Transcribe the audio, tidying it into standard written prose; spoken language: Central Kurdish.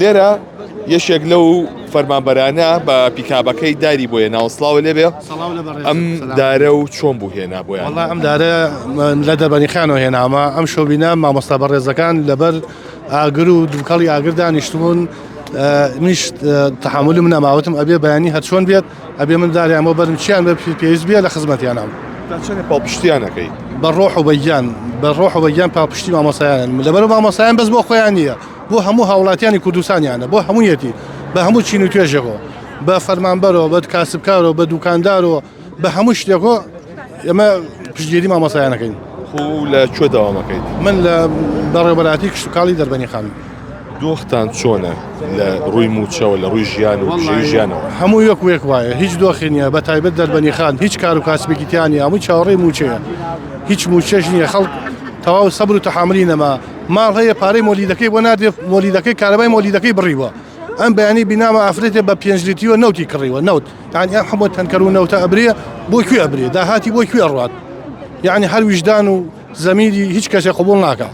لێرە یەکێک لەو فەرمانبەرانە بە پیکابەکەی داری بۆ هێناوە سڵاو لێبێ ئەم دارە و چۆن بوو هێنا بۆیان وەڵا ئەم دارە لە دەربەنیخانەوە هێنامە ئەم شۆبینە مامۆستا بەڕێزەکان لەبەر ئاگر و دووکەڵی ئاگر دانیشتبوون منیش تەحملم نەماوتم ئەبێ بەیانی هەرچۆن بێت ئەبێ من داریان بۆ بەرم چیان بە پێویست بێ لە خزمەتیانام تا چەندێ پاڵپشتیان ئەکەی؟ بە ڕۆح و بە گیان بە ڕۆح و بە گیان پاڵپشتی مامۆستایانن لەبەر مامۆستایان بەس بۆ خۆیان نییە بۆ هەموو هاوڵاتیانی کوردستانیانە بۆ هەموویەتی بە هەموو چین و توێژێکەوە بە فەرمانبەرەوە بە کاسبکارەوە بە دوکاندارەوە بە هەموو شتێکەوە ئێمە پشتگیری مامۆستایانەکەین. خۆ لە کوێ دەوامەکەیت؟ من لە بەڕێوەبەرایەتی کشتوکاڵی دەربەنیخان. دۆختان چۆنە لە ڕووی مووچەوە لە ڕووی ژیان و بژێوی ژیانەوە؟ هەموو یەک و یەک وایە هیچ دۆخی نییە بە تایبەت دەربەنیخان هیچ کار و کاسبێکی تیا نییە هەمووی چاوەڕێی مووچەیە هیچ مووچەش نییە خەڵک تەواو سەبر و تەحاملی نەما ماڵ هەیە پارەی مۆلیدەکەی بۆ نادرێ مۆلیدەکەی کارەبای مۆلیدەکەی بڕیوە ئەم بەیانی بینامە ئافرەتێ بە پێنج لیتریوە نەوتی کڕیوە نەوت یعنی ئەم هەموو تەنکەر و نەوتە ئەبرێ بۆ کوێ ئەبرێ داهاتی بۆ کوێ ڕات یعنی هەر ویژدان و زەمیری هیچ کەسێ قبوڵ ناکا.